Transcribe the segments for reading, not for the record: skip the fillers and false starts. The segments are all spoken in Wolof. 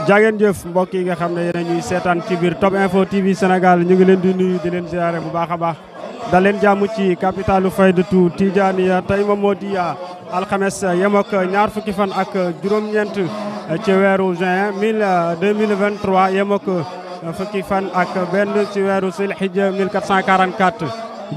jaageen jëf mbokk yi nga xam ne yéen a ñuy seetaan ci biir Top Info TV Sénégal ñu ngi leen di nuyu di leen ziare bu baax a baax da leen jàmm ci capitalu Faydatu Tijaaniya tey moom moo di alxames yem ak ñaar fukki fan ak juróom-ñeent ci weeru juin 2023 yem ak fukki fan ak benn ci weeru Zulhijja 1444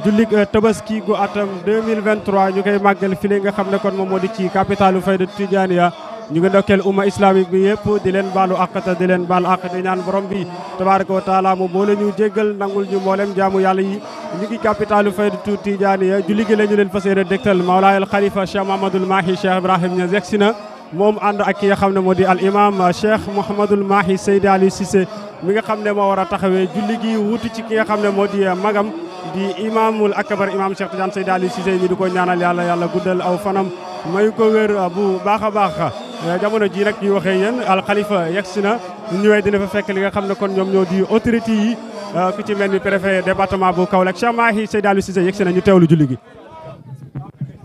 jullig tabaski gu atam 2023 ñu koy màggal fii nga xam ne kon moom moo di ci capitalu Faydatu Tijaaniya ñu ngi ndokkeel umma islamique bi yëpp di leen baalu àq te di leen baal àq di ñaan borom bi tabaraka wa taala mu boole ñu jéggal nangul ñu mboolem jaamu yàlla yi ñu ngi capitalu Faydatu Tijaaniya julli gi la ñu leen fas yéene dégtal Mawlaayal Khalifa Cheikh Mouhamadoul Mahi Cheikh Ibrahim Niass yegsi na moom ànd ak ki nga xam ne moo di al imam Cheikh Mouhamadoul Mahi Seydi Ali Cissé mi nga xam ne moo war a taxawee julli gi wuutu ci ki nga xam ne moo di magam di imamul akbar imam Cheikh Tidiane Seydi Ali Cissé ñu di ko ñaanal yàlla guddal aw fanam may ko wér bu baax a baax jamono ji nag ñuy waxee yéen al xalifa yegsi na ñu ñëwee dina fa fekk li nga xam ne kon ñoom ñoo di autorité yi ku ci mel ni préfet département bu Kaolack Cheikh Mahi Seydi Ali Cissé yegsi na ñu teewlu julli gi.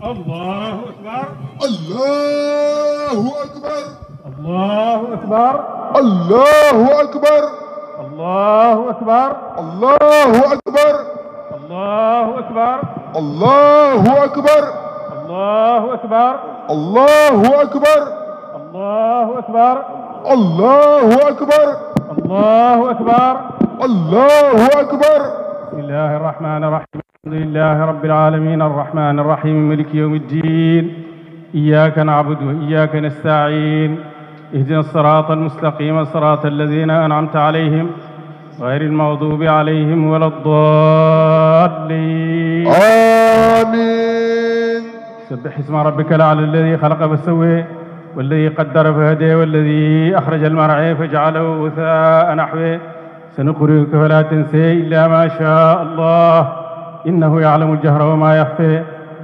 Allahu akbar Allahu akbar Allahu akbar Allahu akbar Allahu akbar Allahu akbar Allahu akbar Allahu akbar Allahu akbar Allahu akbar Allahu akbar Allahu akbar Allahu akbar Allahu akbar bismillahir rahmanir rahim alhamdulillahi rabbil alamin arrahmanir rahim maliki yawmiddin iyyaka na'budu wa iyyaka nasta'in ihdinas siratal mustaqim siratal ladzina an'amta alayhim ghayril maghdubi alayhim waladdallin آمين سبح اسم ربك الأعلى الذي خلق فسوى والذي قدر فهدى والذي أخرج المرعى فجعله غثاء نحوه سنقرئك فلا تنسى إلا ما شاء الله إنه يعلم الجهر وما يخفى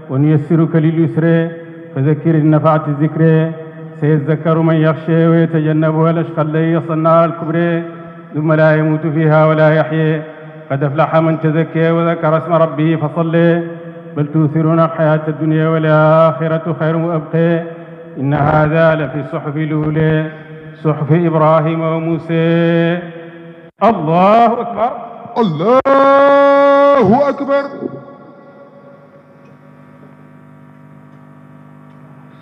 ونيسرك لليسر فذكر إن نفعت الذكر سيذكر من يخشى ويتجنبها الأشقى الذي يصلى النار الكبرى ثم لا يموت فيها ولا يحيى قد أفلح من تزكى وذكر اسم ربه فصلى بل تؤثرون الحياة الدنيا والآخرة خير وأبقى إن هذا لفي الصحف الأولى صحف إبراهيم وموسى الله أكبر الله أكبر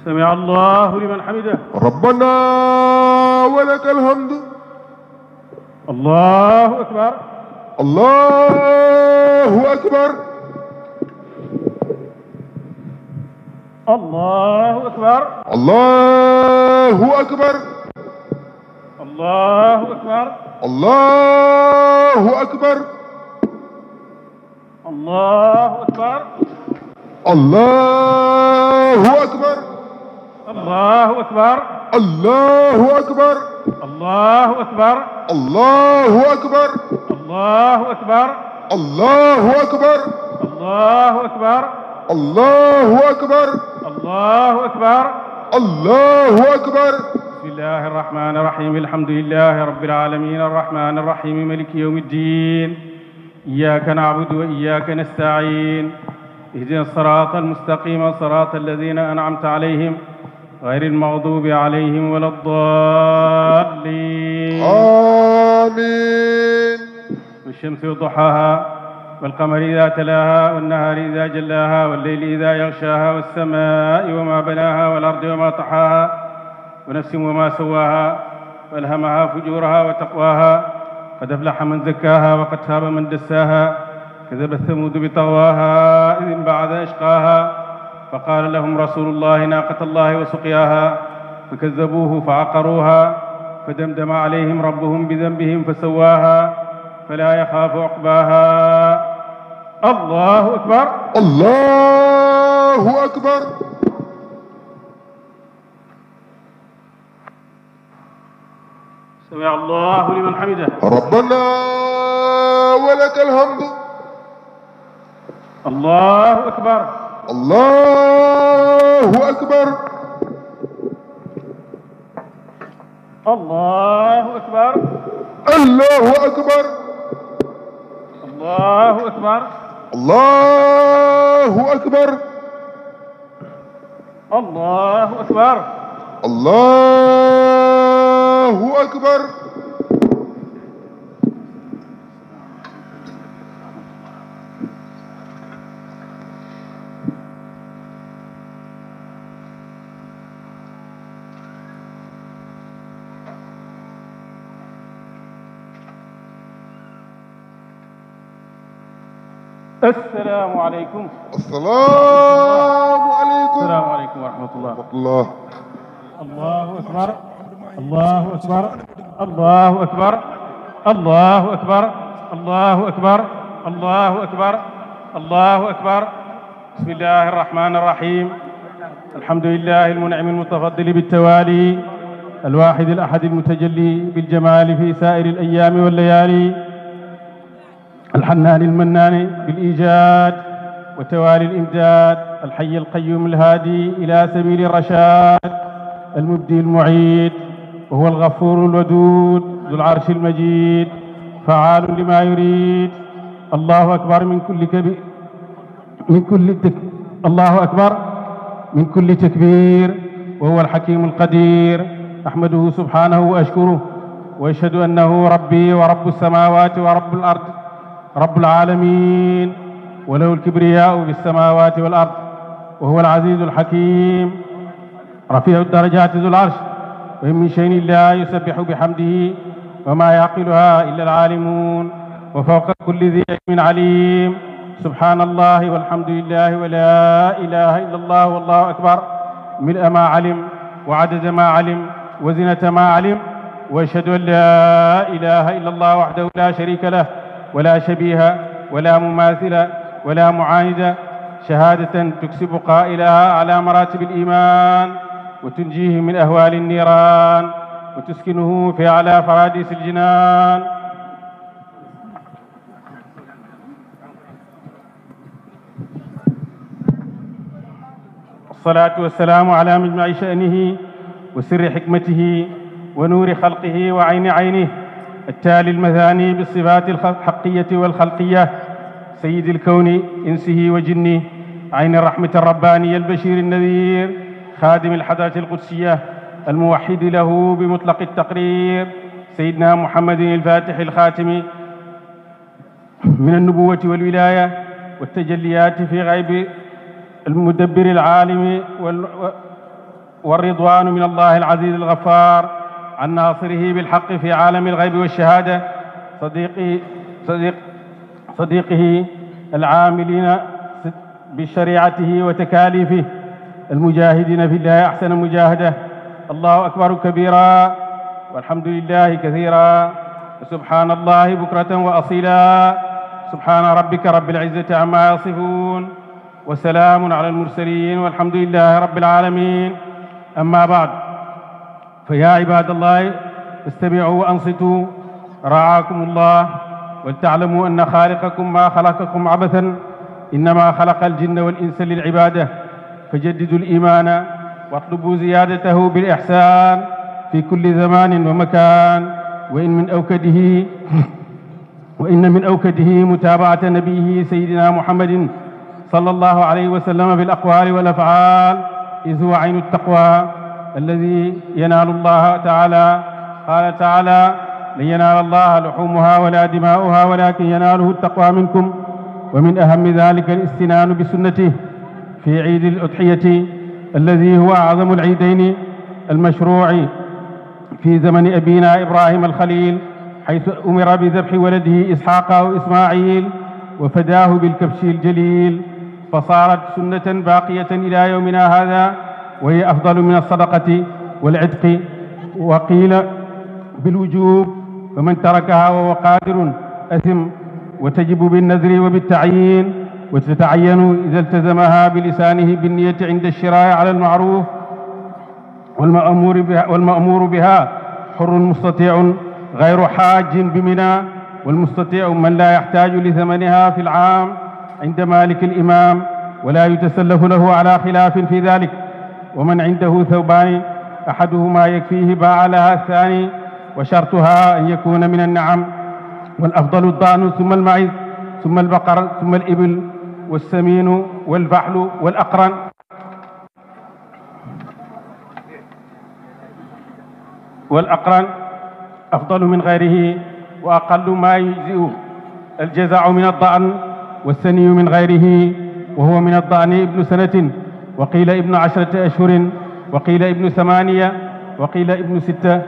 سمع الله لمن حمده ربنا ولك الحمد الله أكبر الله أكبر الله أكبر الله أكبر الله أكبر الله أكبر الله أكبر الله أكبر الله أكبر الله أكبر الله أكبر الله أكبر الله أكبر الله أكبر الله أكبر الله أكبر الله أكبر الله أكبر بسم الله الرحمن الرحيم الحمد لله رب العالمين الرحمن الرحيم مالك يوم الدين إياك نعبد وإياك نستعين اهدنا الصراط المستقيم صراط الذين أنعمت عليهم غير المغضوب عليهم ولا الضالين آمين والشمس وضحاها والقمر إذا تلاها والنهار إذا جلاها والليل إذا يغشاها والسماء وما بناها والأرض وما طحاها ونفس وما سواها فألهمها فجورها وتقواها قد أفلح من زكاها وقد خاب من دساها كذبت ثمود بطغواها إذ انبعث أشقاها فقال لهم رسول الله ناقة الله وسقياها فكذبوه فعقروها فدمدم عليهم ربهم بذنبهم فسواها فلا يخاف عقباها الله أكبر الله أكبر سمع الله لمن حمده ربنا ولك الحمد الله أكبر الله أكبر الله أكبر الله أكبر الله أكبر الله أكبر الله أكبر الله الله أكبر. السلام عليكم. السلام عليكم. السلام عليكم ورحمة الله. الله. الله أكبر. الله أكبر. الله أكبر. الله أكبر. الله أكبر. الله أكبر. الله أكبر. بسم الله الرحمن الرحيم. الحمد لله المنعم المتفضل بالتوالي، الواحد الأحد المتجلي بالجمال في سائر الأيام والليالي، الحنان المنان بالإيجاد وتوالي الإمداد، الحي القيوم الهادي إلى سبيل الرشاد، المبدي المعيد، وهو الغفور الودود ذو العرش المجيد، فعال لما يريد. الله أكبر الله أكبر من كل تكبير، وهو الحكيم القدير. أحمده سبحانه وأشكره، وأشهد أنه ربي ورب السماوات ورب الأرض، رب العالمين، وله الكبرياء في السماوات والأرض، وهو العزيز الحكيم رفيع الدرجات ذو العرش. وإن من شيء لا يسبح بحمده وما يعقلها إلا العالمون، وفوق كل ذي علم عليم. سبحان الله والحمد لله ولا إله إلا الله والله أكبر، ملء ما علم وعدد ما علم وزنة ما علم. وأشهد أن لا إله إلا الله وحده لا شريك له ولا شبيه ولا مماثل ولا معاند، شهادة تكسب قائلها على مراتب الإيمان، وتنجيه من أهوال النيران، وتسكنه في أعلى فراديس الجنان. الصلاة والسلام على مجمع شأنه وسر حكمته ونور خلقه وعين عينه، التالي المثاني بالصفات الحقية والخلقية، سيد الكون إنسه وجنه، عين الرحمة الربانية البشير النذير، خادم الحضرة القدسية الموحد له بمطلق التقرير، سيدنا محمد الفاتح الخاتم من النبوة والولاية والتجليات في غيب المدبر العالم، والرضوان من الله العزيز الغفار، عن ناصره بالحق في عالم الغيب والشهادة، صديقه العاملين بشريعته وتكاليفه، المجاهدين في الله أحسن مجاهدة. الله أكبر كبيرا، والحمد لله كثيرا، وسبحان الله بكرة وأصيلا. سبحان ربك رب العزة عما يصفون، وسلام على المرسلين، والحمد لله رب العالمين. أما بعد، فيا عباد الله استمعوا وأنصتوا رعاكم الله، ولتعلموا أن خالقكم ما خلقكم عبثا، إنما خلق الجن والإنس للعبادة، فجددوا الإيمان واطلبوا زيادته بالإحسان في كل زمان ومكان. وإن من أوكده متابعة نبيه سيدنا محمد صلى الله عليه وسلم بالأقوال والأفعال، إذ هو عين التقوى الذي ينال الله تعالى. قال تعالى: لن ينال الله لحومها ولا دماؤها ولكن يناله التقوى منكم. ومن أهم ذلك الاستنان بسنته في عيد الأضحية الذي هو أعظم العيدين المشروع في زمن أبينا إبراهيم الخليل، حيث أمر بذبح ولده إسحاق أو إسماعيل وفداه بالكبش الجليل، فصارت سنة باقية إلى يومنا هذا، وهي أفضل من الصدقة والعتق، وقيل بالوجوب، فمن تركها وهو قادر أثم، وتجب بالنذر وبالتعيين، وتتعين إذا التزمها بلسانه بالنية عند الشراء على المعروف، والمأمور بها حر مستطيع غير حاج بمنى، والمستطيع من لا يحتاج لثمنها في العام عند مالك الإمام، ولا يتسلف له على خلاف في ذلك. ومن عنده ثوبان أحدهما يكفيه باع لها الثاني، وشرطها أن يكون من النعم، والأفضل الضأن ثم المعز ثم البقر ثم الإبل والسمين والفحل والأقرن أفضل من غيره وأقل ما يجزئ الجزع من الضأن والسني من غيره، وهو من الضأن ابن سنة، وقيل ابن 10 أشهر، وقيل ابن 8، وقيل ابن 6،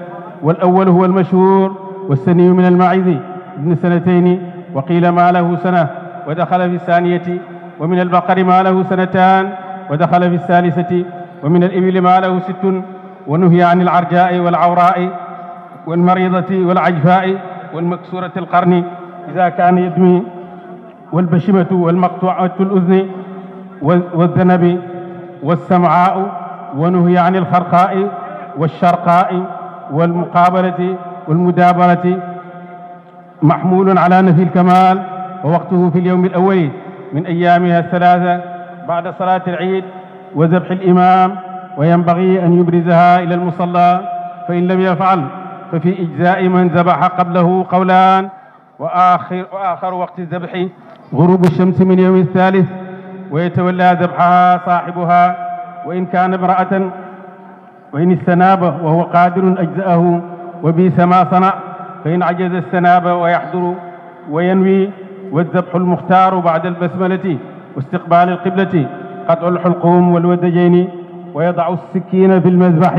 والأول هو المشهور، والسني من المعز ابن 2، وقيل ما له سنة ودخل في الثانية، ومن البقر ما له 2 ودخل في الثالثة، ومن الإبل ما له 6، ونهي عن العرجاء والعوراء والمريضة والعجفاء والمكسورة القرن إذا كان يدمي، والبشمة والمقطوعة الأذن والذنب والسمعاء، ونهي عن الخرقاء والشرقاء والمقابلة والمدابرة، محمول على نفي الكمال، ووقته في اليوم الأول من أيامها 3 بعد صلاة العيد وذبح الإمام، وينبغي أن يبرزها إلى المصلى، فإن لم يفعل ففي إجزاء من ذبح قبله قولان، وآخر وقت الذبح غروب الشمس من يوم الثالث، ويتولى ذبحها صاحبها، وإن كان امرأة، وإن استناب وهو قادر أجزأه، وبئس ما صنع، فإن عجز استناب ويحضر وينوي، والذبح المختار بعد البسملة واستقبال القبلة قطع الحلقوم والودجين، ويضع السكين في المذبح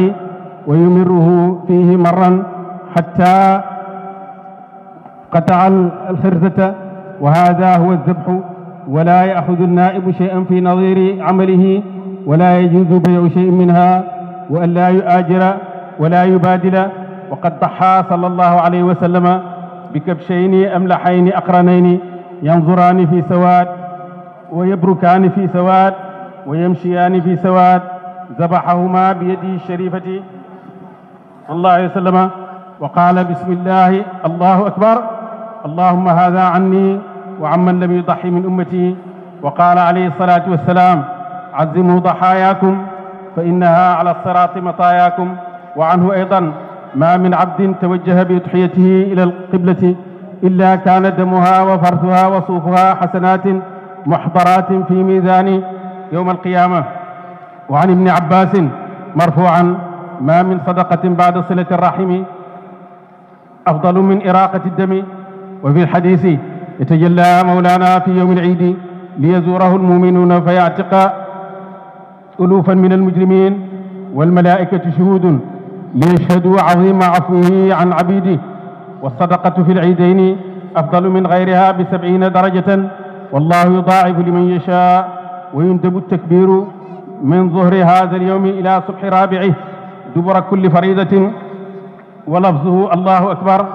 ويمره فيه مرا حتى قطع الخرزة، وهذا هو الذبح، ولا يأخذ النائب شيئا في نظير عمله، ولا يجوز بيع شيء منها، وأن لا يؤاجر ولا يبادل. وقد ضحى صلى الله عليه وسلم بكبشين أملحين أقرنين ينظران في سواد ويبركان في سواد ويمشيان في سواد، ذبحهما بيده الشريفة صلى الله عليه وسلم، وقال بسم الله الله أكبر، اللهم هذا عني وعمن لم يضحي من أمتي. وقال عليه الصلاة والسلام عزموا ضحاياكم فإنها على الصراط مطاياكم. وعنه أيضا ما من عبد توجه بأضحيته إلى القبلة إلا كان دمها وفرثها وصوفها حسنات محضرات في ميزان يوم القيامة. وعن ابن عباس مرفوعا ما من صدقة بعد صلة الرحم أفضل من إراقة الدم. وفي الحديث يتجلى مولانا في يوم العيد ليزوره المؤمنون فيعتق ألوفا من المجرمين، والملائكة شهود ليشهدوا عظيم عفوه عن عبيده. والصدقة في العيدين أفضل من غيرها ب70 درجة، والله يضاعف لمن يشاء. ويندب التكبير من ظهر هذا اليوم إلى صبح رابعه دبر كل فريضة، ولفظه الله أكبر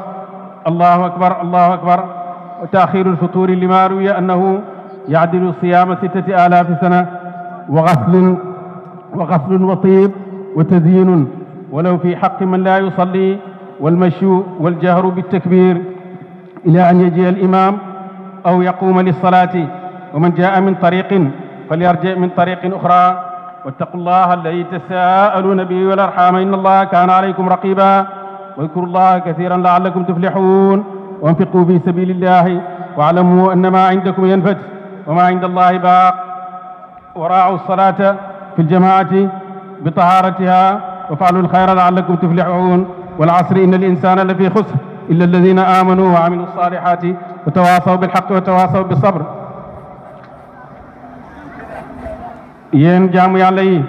الله أكبر الله أكبر. وتأخير الفطور لما روي أنه يعدل صيام 6000 سنة، وغسل وطيب وتزيين ولو في حق من لا يصلي، والمشي والجهر بالتكبير إلى أن يجي الإمام أو يقوم للصلاة. ومن جاء من طريق فليرجع من طريق أخرى. واتقوا الله الذي تساءلون به والأرحام إن الله كان عليكم رقيبا. واذكروا الله كثيرا لعلكم تفلحون. وانفقوا في سبيل الله واعلموا أن ما عندكم ينفد وما عند الله باق. وراعوا الصلاة في الجماعة بطهارتها وفعلوا الخير لعلكم تفلحون. والعصر إن الإنسان لفي خسر إلا الذين آمنوا وعملوا الصالحات وتواصوا بالحق وتواصوا بالصبر. yéen jaamu yàlla yi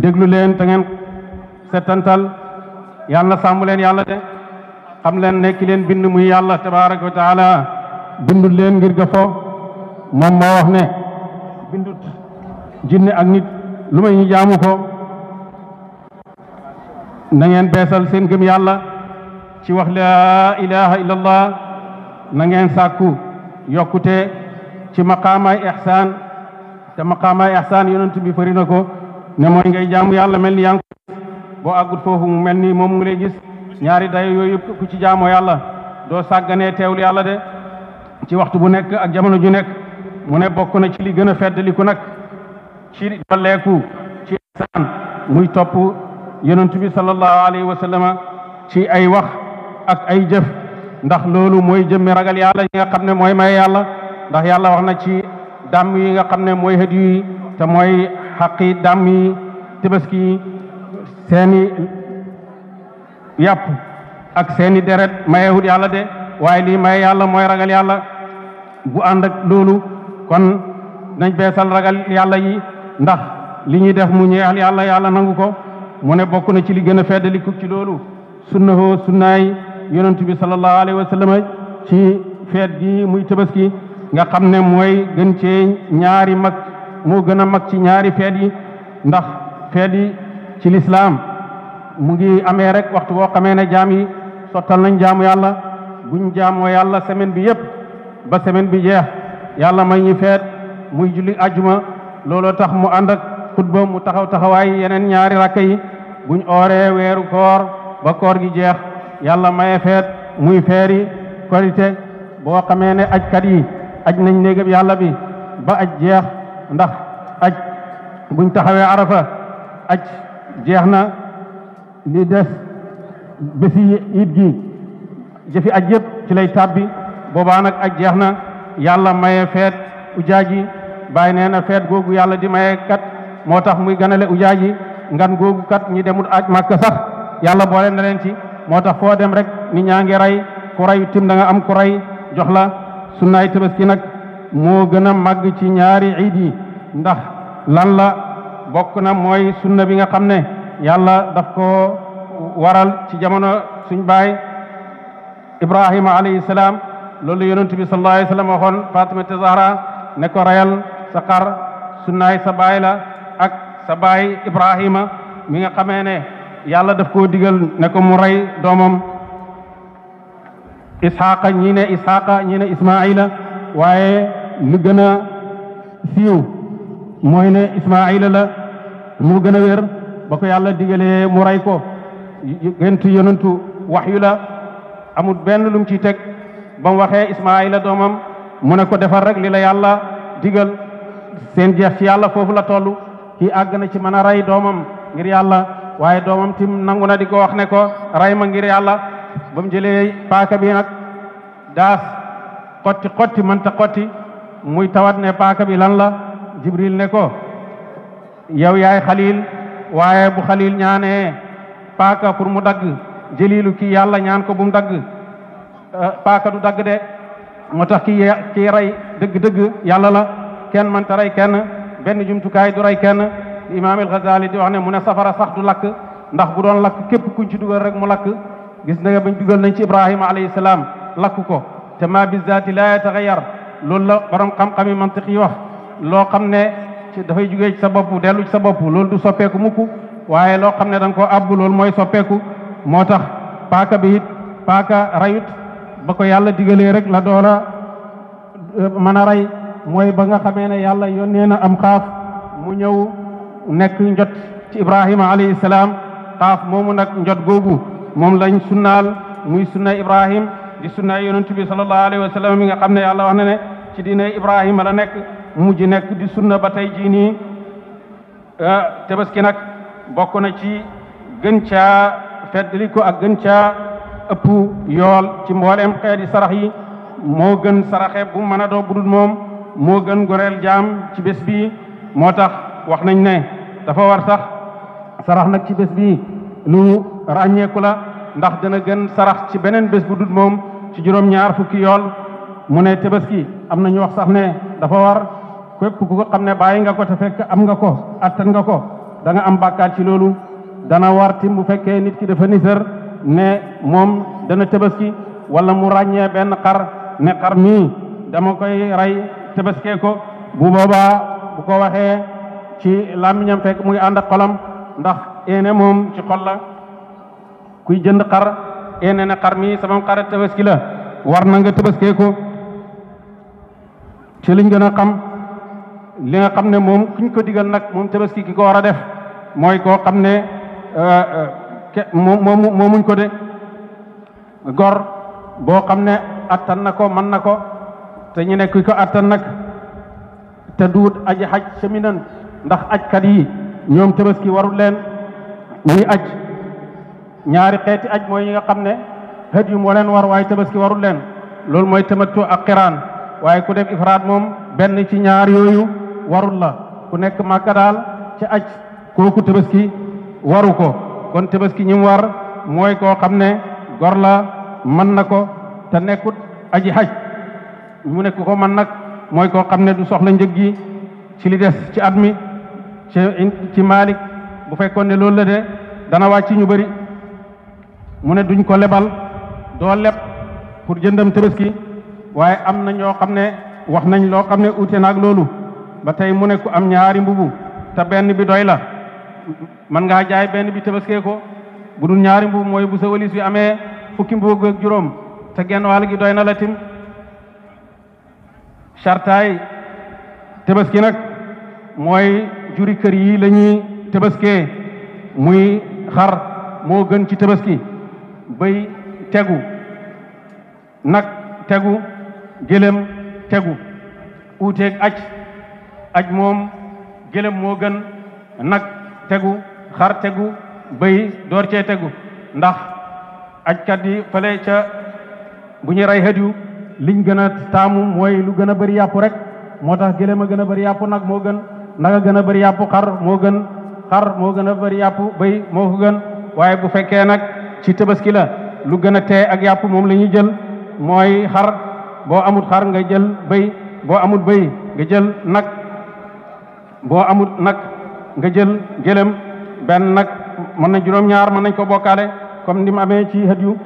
déglu leen te ngeen settantal yàlla sàmm leen yàlla de xam leen ne ki leen bind muy yàlla tabaraka wa taala bindul leen ngir ga fo moom moo wax ne bindut jinne ak nit lu may ñu jaamu ko. na ngeen beesal seen gëm yàlla ci wax laa ilaha illallah, na ngeen sàkku yokkute ci maqaamaay ihsaan. te maqaamaay ihsaan yonent bi fari na ko ne mooy ngay jaamu yàlla mel ni yaa ngi boo àggut foofu mu mel ni moom mu lay gis. ñaari dayo yooyu yëpp ku ci jaamoo yàlla doo sàgganee teewlu yàlla de ci waxtu bu nekk ak jamono ju nekk. mu ne bokk na ci li gën a feddaliku nag ci dolleeku ci ihsaan muy topp yonent bi sallallahu alayhi wa sallama ci ay wax ak ay jëf, ndax loolu mooy jëmmi ragal yàlla yi nga xam ne mooy may yàlla. ndax yàlla wax na ci dàmm yi nga xam ne mooy hëdd yi te mooy xaqi dàmm yi tabaski yi seeni yàpp ak seeni deret mayewut yàlla de waaye lii maye yàlla mooy ragal yàlla bu ànd ak loolu kon nañ beesal ragal yàlla yi ndax li ñuy def mu ñeexal yàlla yàlla nangu ko mu ne bokk na ci li gën a feddaliku ci loolu sunnahoo sunnaay yonent bi sallallahu alayhi wa sallam ci feet gi muy tabaski nga xam ne mooy gën cee ñaari mag moo gën a mag ci ñaari feet yi ndax feet yi ci lislaam mu ngi amee rek waxtu boo xamee ne jaam yi sottal nañ jaamu yàlla buñ jaamoo yàlla semaine bi yépp ba semaine bi jeex yàlla may ñi feet muy julli ajjuma looloo tax mu ànd ak xutba mu taxaw taxawaay yeneen ñaari rakka yi buñ ooree weeru koor ba koor gi jeex yàlla maye feet muy feeri korite boo xamee ne ajkat yi aj nañ néegam yàlla bi ba aj jeex ndax aj buñ taxawee arafa aj jeex na li des bési it gi jëfi aj yëpp ci lay tàbbi boobaa nag aj jeex na yàlla maye feet ujaaji bàyyi nee na feet googu yàlla di maye kat moo tax muy ganale ujaaji ngan googu kat ñi demul aj màkk sax yàlla boole na leen ci moo tax foo dem rek ni ñaa ngi rey ku rey tim da nga am ku rey jox la sunnaay tabaski nag moo gën a màgg ci ñaari iid yi ndax lan la bokk na mooy sunna bi nga xam ne yàlla daf ko waral ci jamono suñ baay ibrahima alayhi salaam loolu yonent bi sallallahu alayhi wa sallam waxoon fatimata zahra ne ko rayal sa xar sunnaay sa baay la ak sa baay ibrahima mi nga xamee ne yàlla daf koo digal ne ko mu rey doomam ishaqa ñii ne ishaqa ñii ne ismaila waaye lu gën a siiw mooy ne ismaila la mu gën a wér ba ko yàlla digalee mu rey ko gentu yonentu waxyu la amul benn lu mu ciy teg ba mu waxee ismaila doomam mu ne ko defar rek li la yàlla digal seen jeex ci yàlla foofu la toll kii àgg na ci mën a rey doomam ngir yàlla waaye doomam tim nangu na di ko wax ne ko rey ma ngir yàlla ba mu jëlee paaka bi nag daas xotti mënta xotti muy tawat ne paaka bi lan la jibril ne ko yow yaay xalil waaye bu xalil ñaanee paaka pour mu dagg jëlilu kii yàlla ñaan ko bu mu dagg paaka du dagg de moo tax kii rey dëgg-dëgg yàlla la kenn mënta rey kenn benn jumtukaay du rey kenn imaam al-Ghazali di wax ne mu ne safara sax du lakk ndax bu doon lakk képp kuñ ci dugal rek mu lakk gis nga bañ dugal nañ ci ibrahima alayhi salaam lakk ko te ma bi zaati la yataxayyar loolu la borom xam-xami mantiq yi wax loo xam ne ci dafay jugee ci sa bopp dellu ci sa bopp loolu du soppeeku mukk waaye loo xam ne da nga koo abbu loolu mooy soppeeku moo tax paaka bi it paaka rayut ba ko yàlla digalee rek la doora mën a rey mooy ba nga xamee ne yàlla yónnee na am xaaf mu ñëw nekk njot ci ibrahima alayhi salaam xaaf moomu nag njot googu moom lañ sunnaal muy sunna ibrahim di sunna yonent bi sallallahu alayhi wa sallam mi nga xam ne yàlla wax na ne ci diine ibrahima la nekk mujj nekk di sunna ba tey jii nii tabaski nag bokk na ci gën caa feddali ko ak gën caa ëpp yool ci mbooleem xeeti sarax yi moo gën saraxe bu mën a doo budul moom moo gën goreel jaam ci bés bii moo tax wax nañ ne dafa war sax sarax nag ci bés bii lu ràññeeku la ndax dana gën sarax ci beneen bés bu dul moom ci juróom-ñaar fukki yool mu ne tabaski am na ñu wax sax ne dafa war képp ku ko xam ne bàyyi nga ko te fekk am nga ko attan nga ko da nga am bàkkaat ci loolu dana war tim bu fekkee nit ki dafa nisër ne moom dana tabaski wala mu ràññee benn xar ne xar mii dama koy rey tabaskee ko bu boobaa bu ko waxee ci làmmiñam fekk muy ànd ak xolam ndax ene moom ci xol la kuy jënd xar ene ne xar mii sama xar tabaski la war na nga tabaskee ko ci liñ gën a xam li nga xam ne moom kuñ ko digal nag moom tabaski ki ko war a def mooy koo xam ne moomuñ ko de gor boo xam ne attan na ko mën na ko te ñu ne ki ko attan nag te duut aji xaj seminan ndax ajkat yi ñoom tabaski warul leen ñuy aj ñaari xeeti aj mooy ñi nga xam ne xët yu moo leen war waaye tabaski warul leen loolu mooy tamattu ak qiraan waaye ku def ifraat moom benn ci ñaar yooyu warul la ku nekk Màkka daal ci aj kooku tabaski waru ko kon tabaski ñi mu war mooy koo xam ne gor la mën na ko te nekkut aji xaj mu nekk ko man nag mooy koo xam ne du soxla njëg gi ci li des ci at mi ci Malik bu fekkoon ne loolu la de dana wàcc ñu bëri mu ne duñ ko lebal doo leb pour jëndam Tabaski waaye am na ñoo xam ne wax nañ loo xam ne uute naag loolu ba tey mu ne ku am ñaari mbubu te benn bi doy la man ngaa jaay benn bi Tabaskee ko bu dul ñaari mbubu mooy bu sa walis bi amee fukki mbubu ak juróom te genn wàll gi doy na la tim sartaay Tabaski nag mooy juri kër yi la ñuy Tabaskee muy xar moo gën ci Tabaski bëy tegu nag tegu gëlëm tegu uuteeg aj moom gëlëm moo gën nag tegu xar tegu bëy door cee tegu ndax ajkat yi fale ca bu ñu rey hadiyu liñ gën a taamu mooy lu gën a bëri yàpp rek moo tax gëlëm a gën a bëri yàpp nag moo gën nag a gën a bëri yàpp xar moo gën a bëri yàpp bëy moo ko gën waaye bu fekkee nag ci Tabaski la lu gën a tee ak yàpp moom la ñuy jël mooy xar boo amut xar nga jël bëy boo amut bëy nga jël nag boo amut nag nga jël gëlëm benn nag mën na juróom-ñaar mën nañ ko bokkaale comme ni mu amee ci hadiyu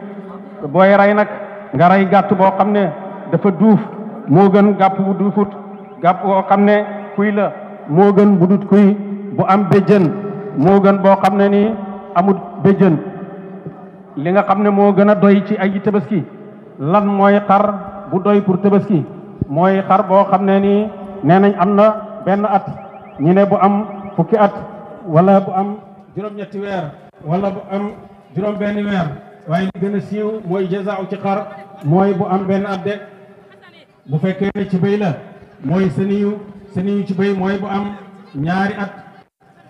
booy rey nag nga rey gàtt boo xam ne dafa duuf moo gën gàpp bu duufut gàpp boo xam ne kuy la moo gën bu dut kuy bu am béjjën moo gën boo xam ne nii amut béjjën li nga xam ne moo gën a doy ci ay Tabaski lan mooy xar bu doy pour Tabaski mooy xar boo xam ne nii nee nañ am na benn at ñu ne bu am fukki at wala bu am juróom-ñetti weer wala bu am juróom-benni weer waaye li gën a siiw mooy jazaaw ci xar mooy bu am benn at de bu fekkee ne ci bëy la mooy seniyu ci bëy mooy bu am ñaari at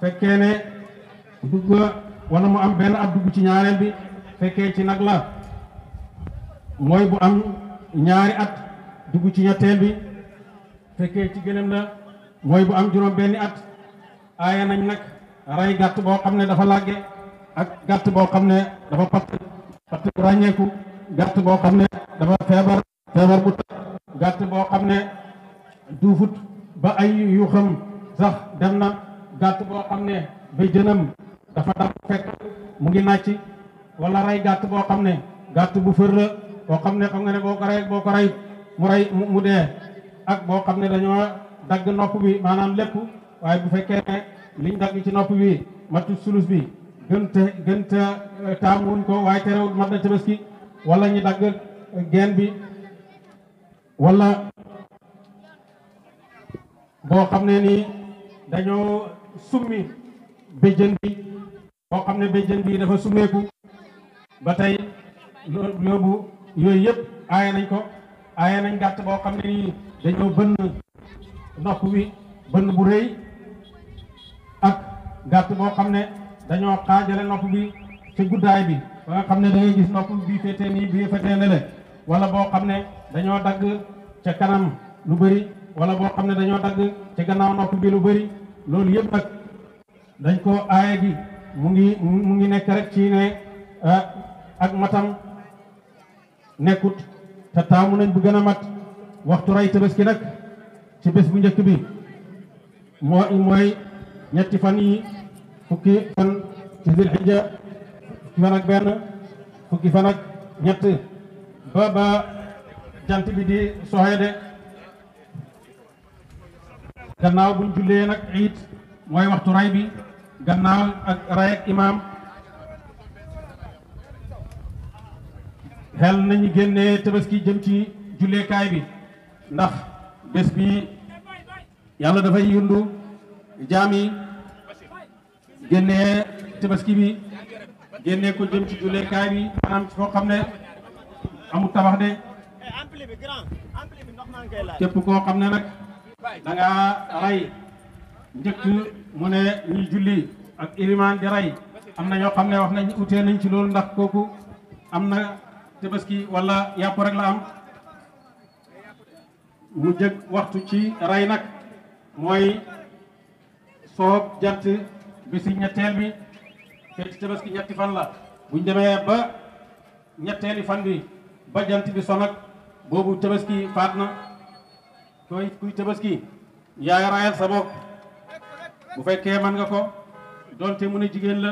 fekkee ne dugg wala mu am benn at dugg ci ñaareel bi fekkee ci nag la mooy bu am ñaari at dugg ci ñetteel bi fekkee ci gëlëm la mooy bu am juróom benni at aaya nañ nag rey gàtt boo xam ne dafa làgge ak gàtt boo xam ne dafa patt bu ràññeeku gàtt boo xam ne dafa feebar bu tax gàtt boo xam ne duufut ba ay yu xam sax dem na gàtt boo xam ne ba jënam dafa dam fekk mu ngi nàcc wala rey gàtt boo xam ne gàtt bu fër la boo xam ne xam nga ne boo ko rey mu dee ak boo xam ne dañoo dagg nopp bi maanaam lépp waaye bu fekkee ne liñ dagg ci nopp bi matu sulus bi gënte taamuwuñ ko waaye terewul mat na Tabaski wala ñu dagg geen bi wala boo xam ne nii dañoo summi béjjën bi boo xam ne béjjën bi dafa summeeku ba tey yóbbu yooyu yëpp aaye nañ ko aaye nañ gàtt boo xam ne nii dañoo bënn nopp bi bënn bu rëy ak gàtt boo xam ne dañoo xaajale nopp bi ci guddaay bi ba nga xam ne da ngay gis nopp bi féetee nii bii féetee nele wala boo xam ne dañoo dagg ca kanam lu bëri wala boo xam ne dañoo dagg ca gannaaw nopp bi lu bëri loolu yëpp nag dañ ko aaye gi mu ngi nekk rek ci ne ak matam nekkut te taamu nañ bu gën a mat waxtu rey Tabaski nag ci bés bu njëkk bi mooy ñetti fan yi fukki fan ci Zilhijja fukki fan ak benn fukki fan ak ñett ba jant bi di soxee de gannaaw buñ jullee nag iid mooy waxtu ray bi gannaaw ak ray ak imaam xel nañu génnee Tabaski jëm ci julleekaay bi ndax bés bi yàlla dafay yundu jaam yi génnee Tabaski bi génnee ko jëm ci julleekaay bi maanaam foo xam ne amul tabax de képp koo xam ne nag da nga rey njëkk mu ne ñuy julli ak ilimaan di rey am na ñoo xam ne wax nañ utee nañ ci loolu ndax kooku am na Tabaski wala yàpp rek la am mu jëg waxtu ci rey nag mooy soob jant bi si ñetteel bi feeti Tabaski ñetti fan la buñ demee ba ñetteeli fan bi ba jant bi so nag boobu tabaski faat na kuy tabaski yaay rayal sa bopp bu fekkee mën nga ko doonte mu ne jigéen la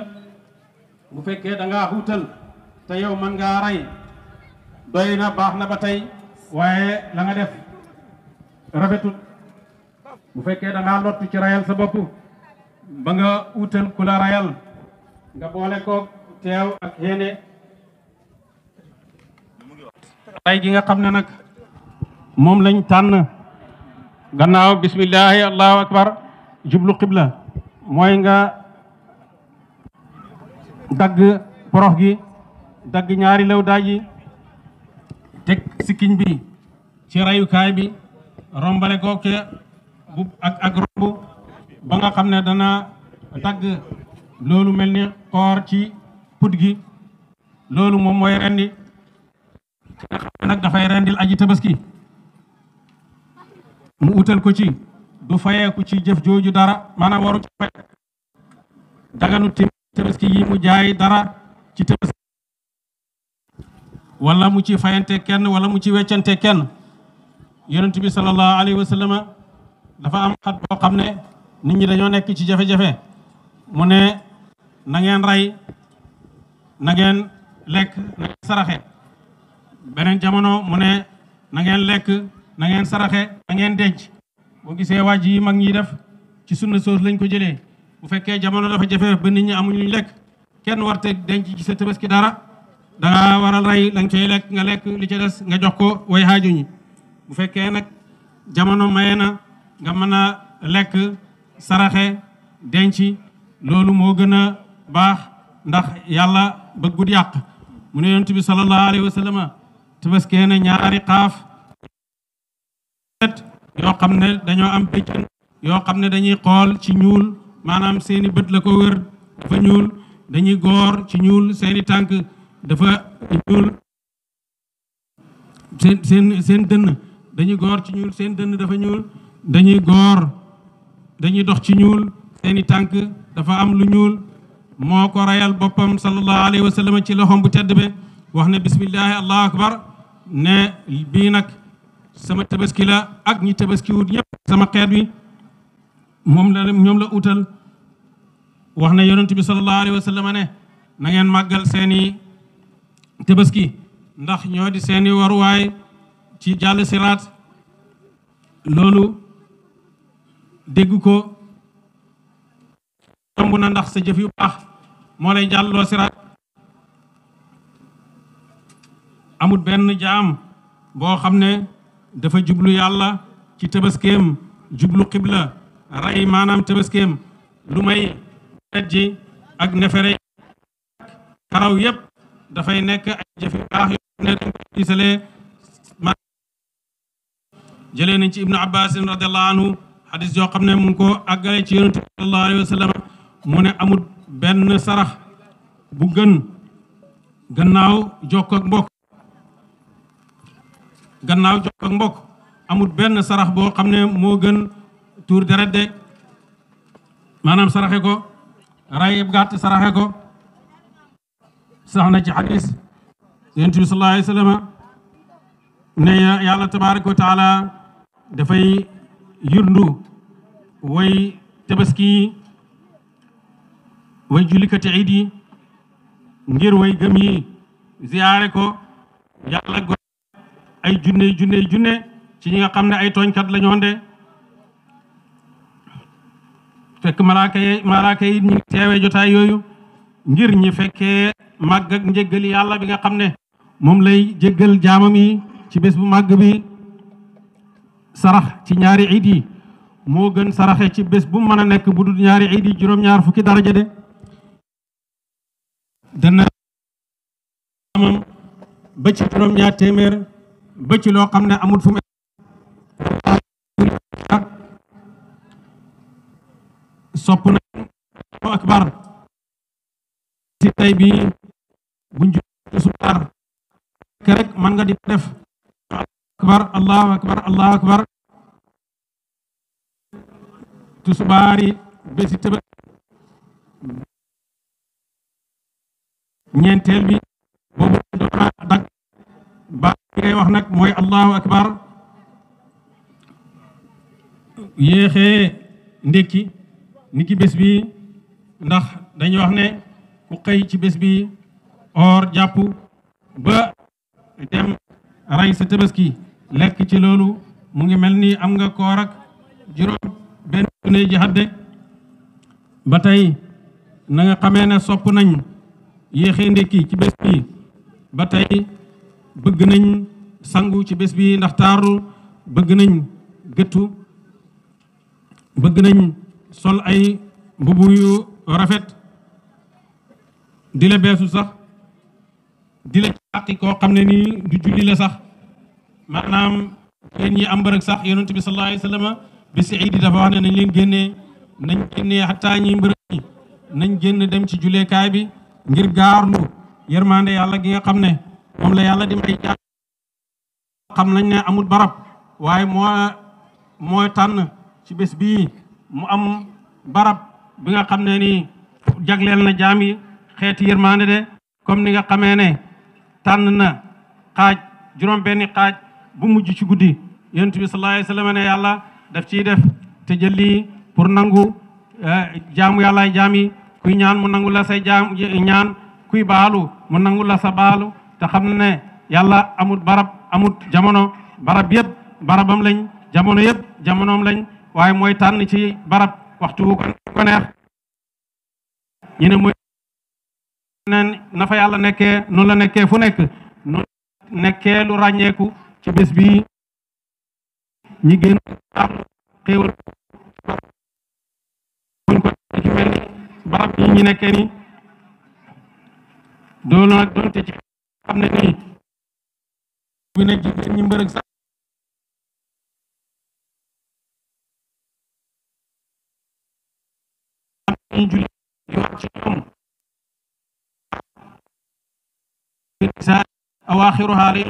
bu fekkee da ngaa xuutal te yow mën ngaa ray doy na baax na ba tey waaye la nga def rafetul bu fekkee da ngaa lottu ci rayal sa bopp ba nga utal ku la rayal nga boole ko teew ak yéene ray gi nga xam ne nag moom lañ tànn gannaaw bismillahi allahu akbar jublu qibla mooy nga dagg porox gi dagg ñaari lew daaj yi teg sikkiñ bi ci rayukaay bi rombale ko ke bu ak romb ba nga xam ne dana dagg loolu mel ni xoor ci put gi loolu moom mooy rendi nga xam ne nag dafay rendil aji tabaski mu utal ko ci du fayeeku ci jëf jooju dara maanaam waru ci fay daganu tabaski yi mu jaay dara ci tabaski wala mu ci fayante kenn wala mu ci weccante kenn yonent bi sallallahu alayhi wa sallam dafa am xat boo xam ne nit ñi dañoo nekk ci jafe-jafe mu ne na ngeen rey na ngeen lekk na ngeen saraxe beneen jamono mu ne na ngeen lekk na ngeen saraxe na ngeen denc boo gisee wàjj yi mag ñi def ci sunna soos lañ ko jëlee bu fekkee jamono dafa jafe ba nit ñi amuñ luñ lekk kenn warte denc ci sa tabaski dara danga waral rey la nga cay lekk nga lekk li ca des nga jox ko way xaaju ñi bu fekkee nag jamono maye na nga mën a lekk saraxe denc loolu moo gën a baax ndax yàlla bëggut yàq mu ne yonent bi sallallahu alayhi wa sallam tabaskee na ñaari xaaf yoo xam ne dañoo am béjjën yoo xam ne dañuy xool ci ñuul maanaam seeni bët la ko wër dafa ñuul dañuy goor ci ñuul seeni tànk dafa ñuul seen dënn dañuy goor ci ñuul seen dënn dafa ñuul dañuy goor dañuy dox ci ñuul seeni tànk dafa am lu ñuul moo ko rayal boppam sallallahu alayhi wa sallam ci loxom bu tedd be wax ne bismillahi allahu akbar ne bii nag sama tabaski la ak ñi tabaski wut ñëpp sama xeet wi moom la ñoom la utal wax ne yonent bi sallallahu alayhi wa sallam ne na ngeen màggal seeni tabaski ndax ñoo di seeni waruwaay ci jàll siraat loolu dégg ko tomb na ndax sa jëf yu baax moo lay jàlloo siraat amul benn jaam boo xam ne dafa jublu yàlla ci tabaskeem jublu xibla ray maanaam tabaskeem lu may ji ak nefere karaw yépp dafay nekk ay jëf yu baax yoo xam ne dañ ko gisalee jëlee nañ ci ibnu abbas radiallahu anhu xadis yoo xam ne mu ngi ko àggale ci yonent bi sallallahu alayhi wa sallam mu ne amul benn sarax bu gën gannaaw jokk ak mbokk amul benn sarax boo xam ne moo gën tuur deret de maanaam saraxe ko ray gàtt saraxe ko sax na ci xadis yonent bi sallallahu alayhi wa sallam ne yàlla tabaraka wa taala dafay yurndu way tabaski way jullikati iid yi ngir way gëm yi ziyaare ko yàlla go ay junne ci ñi nga xam ne ay tooñkat la ñoon de fekk malaaka yi ñu teewee jotaay yooyu ngir ñi fekkee màgg ak njéggali yàlla bi nga xam ne moom lay jéggal jaamam yi ci bés bu màgg bi sarax ci ñaari iid yi moo gën saraxe ci bés bu mën a nekk bu dul ñaari iid yi juróom-ñaar fukki daraja de dana amam ba ci juróom-ñaar téeméer ba ci loo xam ne amul fu mu sopp na akbar ci tey bi buñ ju subar rek man nga di def akbar allahu akbar tusubaari bési tëbë ñeenteel bi boobu dag ba ngay wax nag mooy allahu akbar yéexee ndékki ni ki bés bi ndax dañuy wax ne ku xëy ci bés bi or jàpp ba dem ray sa tabaski lekk ci loolu mu ngi mel ni am nga koor ak juróom benn junne ji hadde ba tey na nga xamee ne sopp nañ yéexee ndékki ci bés bi ba tey bëgg nañ sangu ci bés bi ndax taaru bëgg nañ gëttu bëgg nañ sol ay mbubu yu rafet di la beesu sax di la càqi koo xam ne nii du julli la sax maanaam yéen ñi am bërëg sax yonent bi sallallahu alayhi wa sallam bi si iidi dafa wax ne nañ leen génnee xataa ñi mbërëg ñi nañ génn dem ci julleekaay bi ngir gaarlu yërmande yàlla gi nga xam ne moom la yàlla di may jaar xam nañ ne amul barab waaye moo tànn ci bés bii mu am barab bi nga xam ne ni jagleel na jaam yi xeeti yërmande de comme ni nga xamee ne tànn na xaaj juróom benni xaaj bu mujj ci guddi yonent bi sallallahu alayhi wa sallam ne yàlla daf ciy def te jëli pour nangu jaamu yàlla jaam yi kuy ñaan mu nangu la say jaam ñaan kuy baalu mu nangu la sa baalu te xam ne yàlla amut barab amut jamono barab yëpp barabam lañ jamono yëpp jamonoom lañ waaye mooy tànn ci barab waxtu wu ko neex ñu ne mooy neen na fa yàlla nekkee noonu la nekkee fu nekk noonu nekkee lu ràññeeku ci bés bi ñi gën xéewal buñ ko ci mel ni barab yi ñi nekkee ni doolu nag doonte ci xam ne nii bi nekk jigéen ñi mbërëg sax ñu julli di wax ci ñoom sa awaaxiruhaa li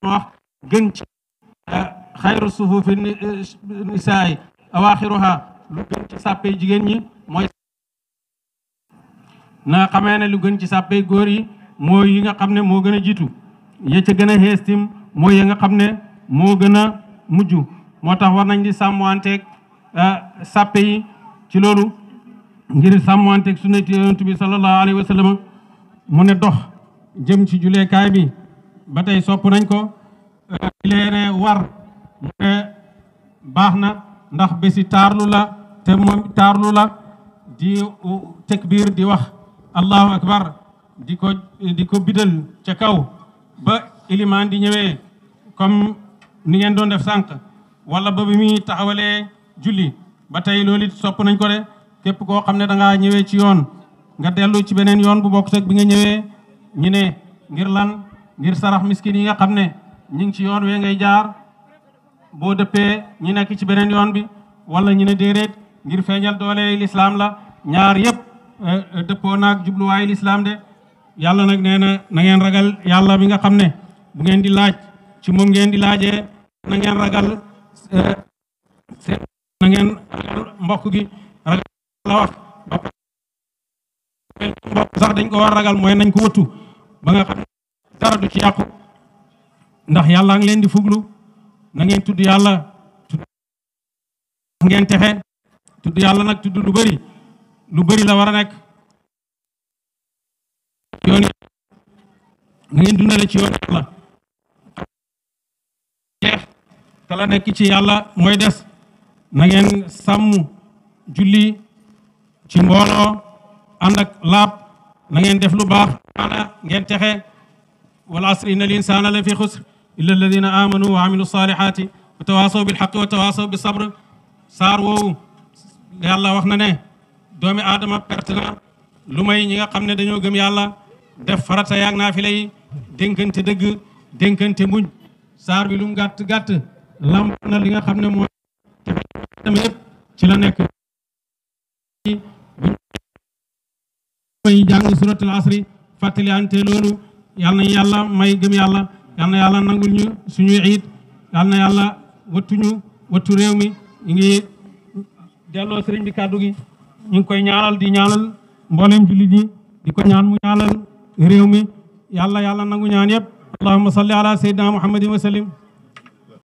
wax gën ci xayru sufuufi nisaay awaaxiruhaa lu gën ci sàppee jigéen ñi mooy na xamee ne lu gën ci sàppee góor yi mooy yi nga xam ne moo gën a jiitu ya ca gën a xeestim mooy ya nga xam ne moo gën a mujj moo tax war nañ di sàmmanteeg sàppe yi ci loolu ngir sàmmanteeg sunnati yonent bi sallallahu alayhi wa sallam mu ne dox jëm ci juleekaay bi ba tey sopp nañ ko leene war mu ne baax na ndax bési taarlu la te moom taarlu la di takbir di wax allahu akbar di ko bidal ca kaw ba ilimaan di ñëwee comme ni ngeen doon def sànq wala ba bi muy taxawalee julli ba tey loolu it sopp nañ ko de képp koo xam ne da ngaa ñëwee ci yoon nga dellu ci beneen yoon bu bokk ak bi nga ñëwee ñu ne ngir lan ngir sarax miskin yi nga xam ne ñi ngi ci yoon wee ngay jaar boo dëppee ñi nekk ci beneen yoon bi wala ñu ne déedéet ngir feeñal doole lislaam la ñaar yëpp dëppoo naag jubluwaayu lislaam de yàlla nag nee na na ngeen ragal yàlla bi nga xam ne bu ngeen di laaj ci moom ngeen di laajee na ngeen ragal na ngeen ragal mbokk gi ragal la wax mbokk sax dañ ko war ragal mooy nañ ko wëttu ba nga xam ne dara du ci yàqu ndax yàlla ngi leen di fuglu na ngeen tudd yàlla tudd ngeen texe tudd yàlla nag tudd lu bëri la war a nekk yoon na ngeen dundale ci yoon yàlla jeex te la nekk ci yàlla mooy des na ngeen sàmm julli ci mbooloo ànd ak laab na ngeen def lu baax ana ngeen texe wal asri inna al insana la fi xusr illa alladina amanu wa amilu salihati wa tawasaw bil haqq wa tawasaw bis sabr saar woowu yàlla wax na ne doomi aadama perte na lu may ñi nga xam ne dañoo gëm yàlla def farata yaag naafila yi dénkante dëgg dénkante muñ saar bi lu mu gàtt gàtt lamb na li nga xam ne mooy yëpp ci la nekk may jàng suratul asri fàttali ante loolu yal na yàlla may gëm yàlla yal na yàlla nangul ñu suñuy iid yal na yàlla wattuñu wattu réew mi ñu ngi delloo sëriñ bi kàddu gi ñu ngi koy ñaanal di ñaanal mboolem jullit ñi di ko ñaan mu ñaanal réew mi yàlla nangu ñaan yëpp allahumma salli ala sayyidina muhammadin wa sallim